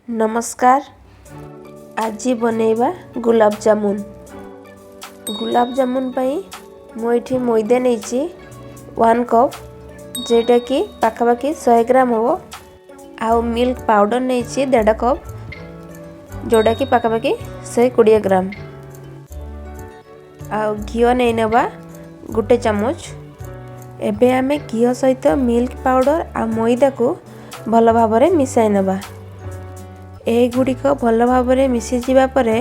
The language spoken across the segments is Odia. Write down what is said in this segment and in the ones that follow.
ନମସ୍କାର। ଆଜି ବନେଇବା ଗୁଲାବଜାମୁନ। ଗୁଲାବଜାମୁନ ପାଇଁ ମୁଁ ଏଇଠି ମଇଦା ନେଇଛି 1 କପ୍, ଯେଉଁଟାକି ପାଖାପାଖି 100 ଗ୍ରାମ ହେବ। ଆଉ ମିଲ୍କ ପାଉଡ଼ର ନେଇଛି ଦେଢ଼ କପ୍, ଯେଉଁଟାକି ପାଖାପାଖି 120 ଗ୍ରାମ। ଆଉ ଘିଅ ନେଇ ନେବା ଗୋଟେ ଚାମଚ। ଏବେ ଆମେ ଘିଅ ସହିତ ମିଲ୍କ ପାଉଡ଼ର ଆଉ ମଇଦାକୁ ଭଲ ଭାବରେ ମିଶାଇ ନେବା। ଏଗୁଡ଼ିକ ଭଲ ଭାବରେ ମିଶିଯିବା ପରେ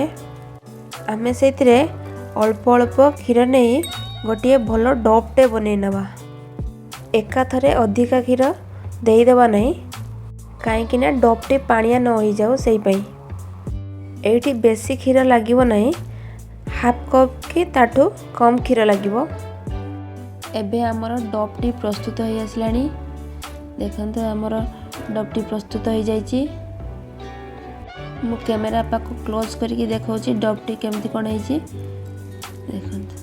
ଆମେ ସେଇଥିରେ ଅଳ୍ପ ଅଳ୍ପ କ୍ଷୀର ନେଇ ଗୋଟିଏ ଭଲ ଡୋଟେ ବନେଇ ନେବା। ଏକାଥରେ ଅଧିକା କ୍ଷୀର ଦେଇଦେବା ନାହିଁ, କାହିଁକିନା ଡୋଟି ପାଣିଆ ନ ହେଇଯାଉ ସେଇପାଇଁ। ଏଇଠି ବେଶୀ କ୍ଷୀର ଲାଗିବ ନାହିଁ, ହାଫ୍ କପ୍ କି ତାଠୁ କମ୍ କ୍ଷୀର ଲାଗିବ। ଏବେ ଆମର ଡୋଟି ପ୍ରସ୍ତୁତ ହେଇ ଆସିଲାଣି। ଦେଖନ୍ତୁ, ଆମର ଡୋଟି ପ୍ରସ୍ତୁତ ହେଇଯାଇଛି। ମୁଁ କ୍ୟାମେରା ପାଖକୁ କ୍ଲୋଜ୍ କରିକି ଦେଖାଉଛି ଡୋଟି କେମିତି କ'ଣ ହେଇଛି, ଦେଖନ୍ତୁ।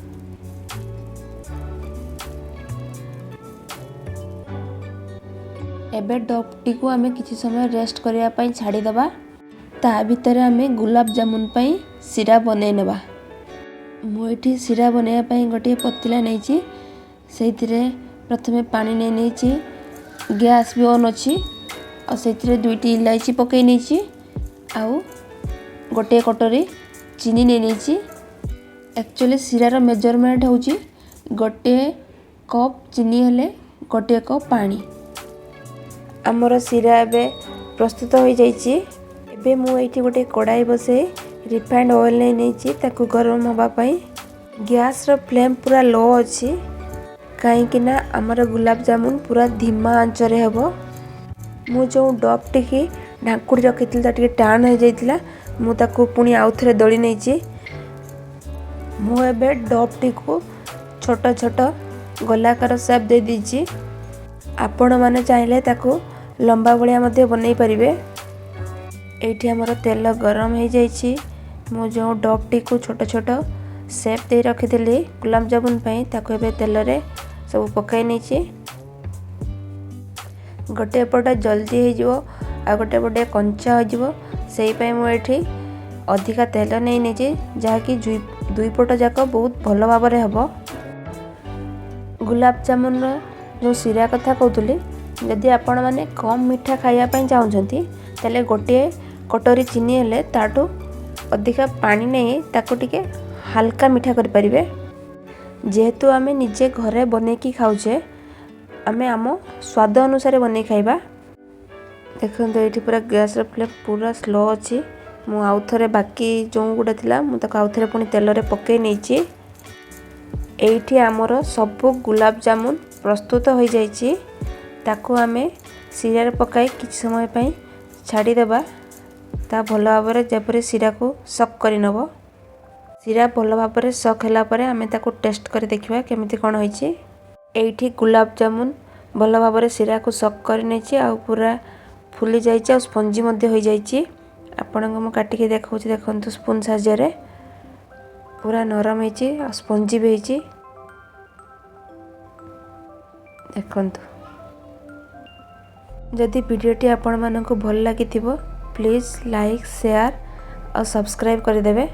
ଏବେ ଡୋଟିକୁ ଆମେ କିଛି ସମୟ ରେଷ୍ଟ କରିବା ପାଇଁ ଛାଡ଼ିଦେବା। ତା ଭିତରେ ଆମେ ଗୁଲାବଜାମୁନ ପାଇଁ ଶିରା ବନେଇ ନେବା। ମୁଁ ଏଇଠି ଶିରା ବନେଇବା ପାଇଁ ଗୋଟିଏ ପତିଲା ନେଇଛି। ସେଇଥିରେ ପ୍ରଥମେ ପାଣି ନେଇ ନେଇଛି, ଗ୍ୟାସ୍ ବି ଅନ୍ ଅଛି। ଆଉ ସେଇଥିରେ ଦୁଇଟି ଇଲାଇଚି ପକାଇ ନେଇଛି ଆଉ ଗୋଟିଏ କଟୋରୀ ଚିନି ନେଇ ନେଇଛି। ଆକ୍ଚୁଆଲି ଶିରାର ମେଜରମେଣ୍ଟ ହେଉଛି ଗୋଟିଏ କପ୍ ଚିନି ହେଲେ ଗୋଟିଏ କପ୍ ପାଣି। ଆମର ଶିରା ଏବେ ପ୍ରସ୍ତୁତ ହୋଇଯାଇଛି। ଏବେ ମୁଁ ଏଇଠି ଗୋଟେ କଡ଼ାଇ ବସାଇ ରିଫାଇଣ୍ଡ ଅଏଲ୍ ନେଇ ନେଇଛି ତାକୁ ଗରମ ହେବା ପାଇଁ। ଗ୍ୟାସ୍ର ଫ୍ଲେମ୍ ପୁରା ଲୋ ଅଛି, କାହିଁକି ନା ଆମର ଗୁଲାବଜାମୁନ ପୁରା ଧିମା ଆଞ୍ଚରେ ହେବ। ମୁଁ ଯେଉଁ ଡୋଟିକି ଢାଙ୍କୁଡ଼ି ରଖିଥିଲି, ତା ଟିକେ ଟାଣ ହେଇଯାଇଥିଲା। ମୁଁ ତାକୁ ପୁଣି ଆଉ ଥରେ ଦଳି ନେଇଛି। ମୁଁ ଏବେ ଡୋଟିକୁ ଛୋଟ ଛୋଟ ଗୋଲାକାର ସେପ୍ ଦେଇ ଦେଇଛି। ଆପଣମାନେ ଚାହିଁଲେ ତାକୁ ଲମ୍ବା ଭଳିଆ ମଧ୍ୟ ବନେଇ ପାରିବେ। ଏଇଠି ଆମର ତେଲ ଗରମ ହେଇଯାଇଛି। ମୁଁ ଯେଉଁ ଡୋଟିକୁ ଛୋଟ ଛୋଟ ସେପ୍ ଦେଇ ରଖିଥିଲି ଗୁଲାବଜାମୁନ ପାଇଁ, ତାକୁ ଏବେ ତେଲରେ ସବୁ ପକାଇ ନେଇଛି। ଗୋଟେ ପଟ ଜଲ୍ଦି ହେଇଯିବ ଆଉ ଗୋଟେ ପଟେ କଞ୍ଚା ହୋଇଯିବ, ସେଇପାଇଁ ମୁଁ ଏଠି ଅଧିକା ତେଲ ନେଇ ନେଇଛି, ଯାହାକି ଦୁଇ ପଟ ଯାକ ବହୁତ ଭଲ ଭାବରେ ହେବ। ଗୁଲାବଜାମୁନର ଯେଉଁ ଶିରା କଥା କହୁଥିଲି, ଯଦି ଆପଣମାନେ କମ୍ ମିଠା ଖାଇବା ପାଇଁ ଚାହୁଁଛନ୍ତି, ତାହେଲେ ଗୋଟିଏ କଟୋରୀ ଚିନି ହେଲେ ତାଠୁ ଅଧିକା ପାଣି ନେଇ ତାକୁ ଟିକେ ହାଲକା ମିଠା କରିପାରିବେ। ଯେହେତୁ ଆମେ ନିଜେ ଘରେ ବନେଇକି ଖାଉଛେ, ଆମେ ଆମ ସ୍ୱାଦ ଅନୁସାରେ ବନେଇ ଖାଇବା। ଦେଖନ୍ତୁ, ଏଇଠି ପୁରା ଗ୍ୟାସ୍ର ଫ୍ଲେମ୍ ପୁରା ସ୍ଲୋ ଅଛି। ମୁଁ ଆଉ ଥରେ ବାକି ଯେଉଁ ଗୁଡ଼ା ଥିଲା, ମୁଁ ତାକୁ ଆଉ ଥରେ ପୁଣି ତେଲରେ ପକାଇ ନେଇଛି। ଏଇଠି ଆମର ସବୁ ଗୁଲାବଜାମୁନ ପ୍ରସ୍ତୁତ ହୋଇଯାଇଛି। ତାକୁ ଆମେ ଶିରାରେ ପକାଇ କିଛି ସମୟ ପାଇଁ ଛାଡ଼ିଦେବା, ତା ଭଲ ଭାବରେ ଯେପରି ଶିରାକୁ ସକ୍ କରିନେବ। ଶିରା ଭଲ ଭାବରେ ସକ୍ ହେଲା ପରେ ଆମେ ତାକୁ ଟେଷ୍ଟ କରି ଦେଖିବା କେମିତି କ'ଣ ହେଇଛି। ଏଇଠି ଗୁଲାବଜାମୁନ ଭଲ ଭାବରେ ଶିରାକୁ ସକ୍ କରିନେଇଛି ଆଉ ପୁରା ଫୁଲି ଯାଇଛି ଆଉ ସ୍ପଞ୍ଜି ମଧ୍ୟ ହୋଇଯାଇଛି। ଆପଣଙ୍କୁ ମୁଁ କାଟିକି ଦେଖାଉଛି, ଦେଖନ୍ତୁ, ସ୍ପୁନ୍ ସାହାଯ୍ୟରେ। ପୁରା ନରମ ହେଇଛି ଆଉ ସ୍ପଞ୍ଜି ବି ହେଇଛି, ଦେଖନ୍ତୁ। ଯଦି ଭିଡ଼ିଓଟି ଆପଣମାନଙ୍କୁ ଭଲ ଲାଗିଥିବ, ପ୍ଲିଜ୍ ଲାଇକ୍, ସେୟାର ଆଉ ସବସ୍କ୍ରାଇବ୍ କରିଦେବେ।